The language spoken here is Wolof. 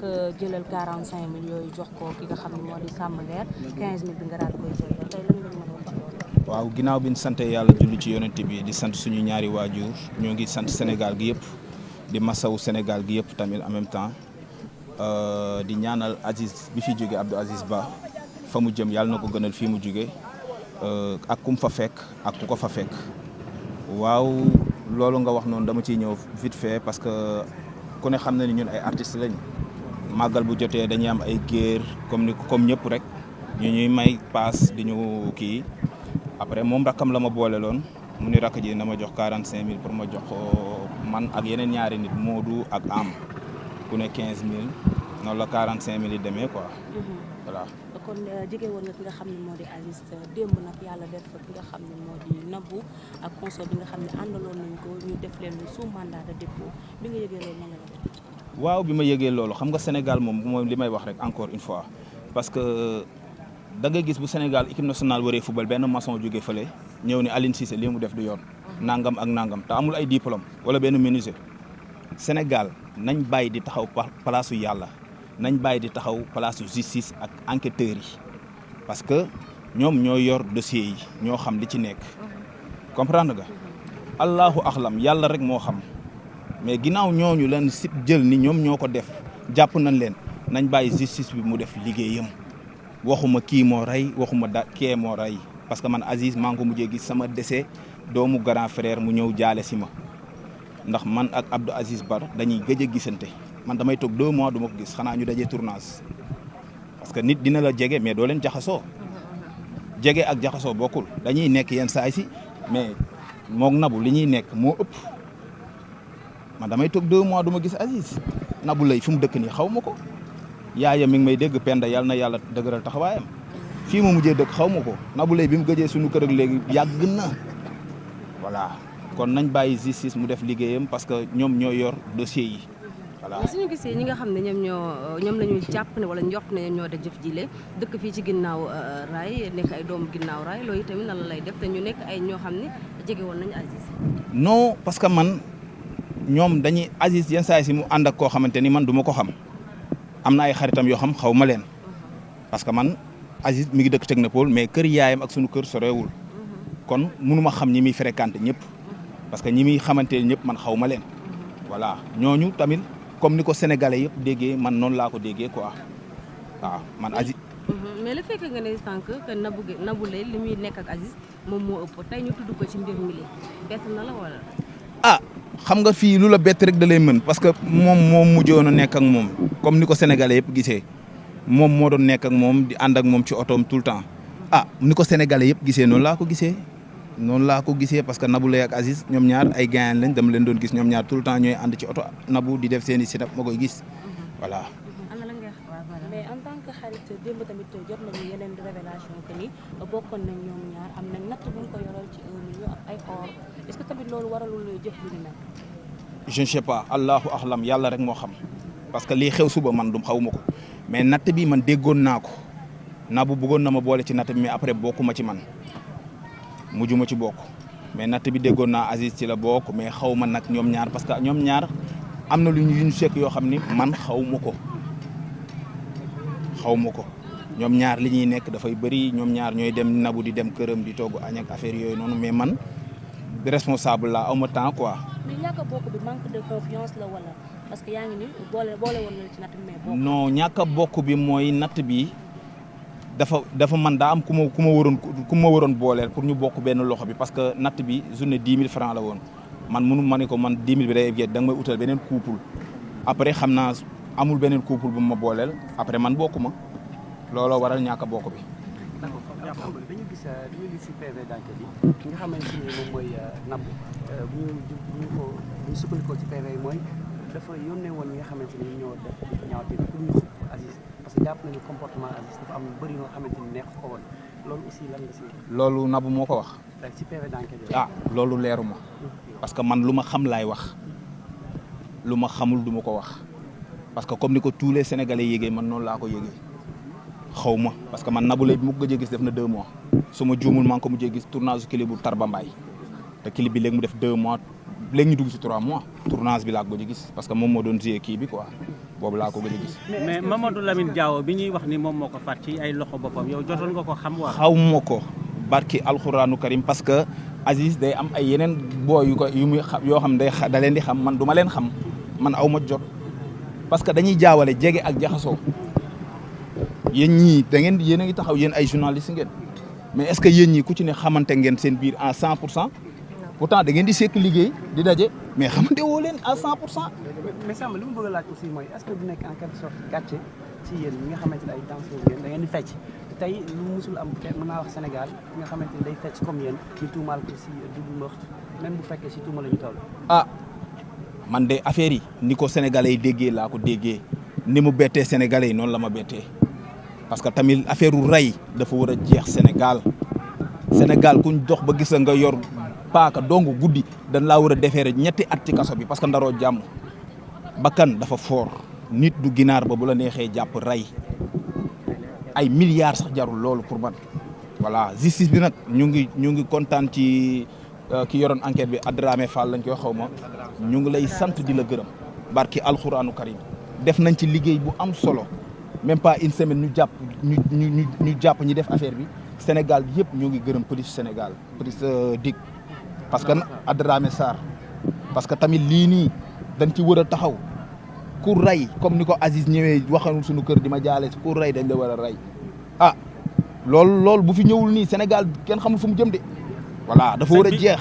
que jëlal 45 000 yooyu jox ko ki nga xam ne moo di Samba Nguer 15 000 bi nga daal koy jël tey lan nga mën a wax loolu. waaw ginnaaw bi ñu sant yàlla julli ci yonent bi di sant suñu ñaari waajur ñoo ngi sant Sénégal gi yëpp di masawu Sénégal gi yëpp tamit en même temps di ñaanal Aziz bi fi jóge Abdou Aziz Ba fa mu jëm yàlla na ko gënal fii mu jóge ak kum fa fekk ak ku ko fa fekk waaw loolu nga wax noonu dama ciy ñëw vite fait parce que ku ne xam na ni ñun ay artistes lañ màggal bu jotee dañuy am ay géer comme ñëpp rek ñu ñuy may paas di ñu kii après moom rakkam la ma boole loon mu ni rakk ji na ma jox 45 000 pour ma jox ko man ak yeneen ñaari nit Modou ak Am ku ne 15 000 noonu la 45 000 yi demee quoi. voilà. kon jege woon nga ki nga xam ne moo di Aziz démb nag yàlla def ki nga xam ne moo di Nabou ak consort bi nga xam ne àndaloon nañ ko ñu def leen sous mandat de dépôt bi nga yëgee loolu nan la def. waaw bi ma yëgee loolu xam nga Sénégal moom li may wax rek encore une fois parce que da ngay gis bu Sénégal équipe nationale waree football benn maçon jógee fële ñëw ni Aline Cissé lii mu def du yoon. nangam ak nangam te amul ay diplôme wala benn menuisier Sénégal nañ bàyyi di taxaw palaasu yàlla. nañ bàyyi di taxaw place justice ak enquêteurs yi parce que ñoom ñoo yor dossier yi ñoo xam li ci nekk comprendre nga allahu axlam yàlla rek moo xam mais ginnaaw ñooñu leen si jël ni ñoom ñoo ko def jàpp nañ leen nañ bàyyi justice bi mu def liggéeyam waxuma kii moo rey waxuma kee moo rey parce que man Aziz maa ngi ko mujjee gis sama décès doomu grand frère mu ñëw jaale si ma ndax man ak Abdou Aziz Bar dañuy gëj a gisante man damay toog 2 mois du ma ko gis xanaa ñu dajee tournage parce que nit dina la jege mais doo leen jaxasoo jege ak jaxasoo bokkul dañuy nekk yenn saay si mais moom Nabou li ñuy nekk moo ëpp man damay toog 2 mois du ma gis Aziz Nabou lay fi mu dëkk nii xaw ma ko yaayam mi ngi may dégg Penda yàlla na yàlla dëgëral taxawaayam fii mu mujjee dëkk xaw ma ko Nabou lay bi mu gëjee suñu kër ak léegi yàgg na voilà kon nañ bàyyi justice mu def liggéeyam parce que ñoom ñoo yor dossier yi. voilà suñu gisee ñi nga xam ne ñoom la ñuy jàpp ne wala njort ne ñoo def jëf jile dëkk fii ci ginnaaw raay nekk ay doomu ginnaaw raay loolu tamit lan la lay def te ñu nekk ay ñoo xam ne jege woon nañu Aziz. non parce que man ñoom dañuy Aziz yenn saa yi si mu ànd ak koo xamante ni man du ma ko xam am na ay xaritam yoo xam xaw ma leen parce que man Aziz mi ngi dëkk Technopole mais kër yaayam ak suñu kër sorewul kon mënuma xam ñi muy fréquenté ñëpp parce que ñi muy xamante ñëpp man xaw ma leen voilà ñooñu tamit. comme ni ko sénégalais yëpp déggee man noonu laa ko déggee quoi waaw man Aziz. mais le fait que nga ne sànq que Nabou Leye li muy nekk ak Aziz moom moo ëpp tey ñu tudd ko ci mbir mi li bett na la wala. ah xam nga fii lu la bett rek da lay mën parce que moom mujjoon a nekk ak moom comme ni ko sénégalais yëpp gisee moom moo doon nekk ak moom di ànd ak moom ci otoom tout le temps ah ni ko sénégalais yëpp gisee noonu laa ko gisee. noonu laa ko gisee parce que Nabou Leye ak Aziz ñoom ñaar ay gayan lañ dama leen doon gis ñoom ñaar tout le temps ñooy ànd ci oto Nabou di def seen i sit-up ma koy gis voilà. mais en tant que xarit démb tamit jot nañu yeneen révélation que ni bokkoon nañ ñoom ñaar am nañ natt bu ñu ko yoral ci 1 million ak ay or est-ce que tamit loolu waralul jëf lu ni mel. je ne sais pas allahu axlam yàlla rek moo xam parce que lii xew suba man du xaw ma ko mais natt bi man déggoon naa ko Nabou bëggoon na ma boole ci natt bi mais après bokkuma ci man. mujjuma ci bokk mais natt bi déggoon naa Aziz ci la bokk mais xaw ma nag ñoom ñaar parce que ñoom ñaar am na lu ñu sekk yoo xam ni man xaw ma ko ñoom ñaar li ñuy nekk dafay bëri ñoom ñaar ñooy dem Nabou di dem këram di togg añ ak affaire yooyu noonu mais man responsable la aw ma temps quoi. mais ñàkk a bokk bi manque de confiance la wala parce que yaa ngi ni boole woon na ci natt bi mais bokk. non ñàkk a bokk bi mooy natt bi. dafa man daa am ku ma waroon booleel pour ñu bokk benn loxo bi parce que natt bi journée 10 000 francs la woon man mënu ma ne ko man 10 000 bi day yegg da nga may utal beneen couple après xam naa amul beneen couple bu ma booleel après man bokkuma looloo waral ñàkk a bokk bi. d'accord dañu gis ci PV d'enquête yi ki nga xamante ni moom mooy Nabou bu ñu sukkandikoo ci PV yi mooy dafa yónnee woon ñi nga xamante ni ñoo def ñaawte pour ñu xupp Aziz. parce que jàpp nañu comportement Aziz dafa am lu bëri yoo xamante ni neex ko woon loolu aussi lan nga si. loolu Nabou moo ko wax. ci PV d'enquête ah loolu leeruma parce que man lu ma xam laay wax lu ma xamul du ma ko wax parce que comme ni ko tous les sénégalais yégee man noonu laa ko yégee xaw ma parce que man Nabou Leye bi mu ko gëjee gis def na 2 mois su ma juumul maa ngi ko mujjee gis tournage clip bu Tarba Mbaye te clip bi léegi mu def 2 mois léegi ñu dugg ci 3 mois tournage bi laa ko gëj gis parce que moom moo doon jouer kii bi quoi boobu laa ko gën a gis. mais Mamadou Lamine Diaw bi ñuy wax ni moom moo ko faat ci ay loxo boppam yow jotoon nga ko xam. xaw ma ko barki alxuraanu karim parce que Aziz day am ay yeneen booy yu muy xam yoo xam da leen di xam man du ma leen xam man aw ma jot parce que dañuy jaawale jege ak jaxasoo yéen ñii da ngeen yéen a ngi taxaw yéen ay journaliste ngeen mais est-ce que yéen ñii ku ci ne xamante ngeen seen biir à 100%. pourtant da ngeen di sekk liggéey di daje mais xamante woo leen à 100%. mais Samba li mu bëgg a laaj aussi mooy est-ce que du nekk en quelque sorte gàcce ci yéen ñi nga xamante ne ay danseurs ngeen da ngeen di fecc tey lu musul am peut-être mën naa wax Sénégal ñi nga xamante ne day fecc comme yéen ñu tuumaal ko si double meurtre même bu fekkee si tuuma la ñu toll. ah man de affaire yi ni ko sénégalais yi déggee laa ko déggee ni mu bettee sénégalais yi noonu la ma bettee parce que tamit affaire u rey dafa war a jeex Sénégal kuñ dox ba gis nga yor paaka dong guddi dañ laa war a defeere ñetti at ci kaso bi parce que ndaroo jàmm bakkan dafa foor nit du ginaar ba bu la neexee jàpp rey ay milliards sax jarul loolu pour man voilà justice bi nag ñu ngi kontaan ci ki yoroon enquête bi Adramé Fall lañ koy xaw ma ñu ngi lay sant di la gërëm barki alxuraanu karim def nañ ci liggéey bu am solo même pas une semaine ñu jàpp ñi def affaire bi Sénégal bi yëpp ñu ngi gërëm police Sénégal police DIC parce que Adramé Sarr parce que tamit lii nii dañ ci war a taxaw ku rey comme ni ko Aziz ñëwee waxal suñu kër di ma jaale ku rey dañ la war a rey ah loolu bu fi ñëwul nii Sénégal kenn xamul fu mu jëm de voilà dafa war a jeex.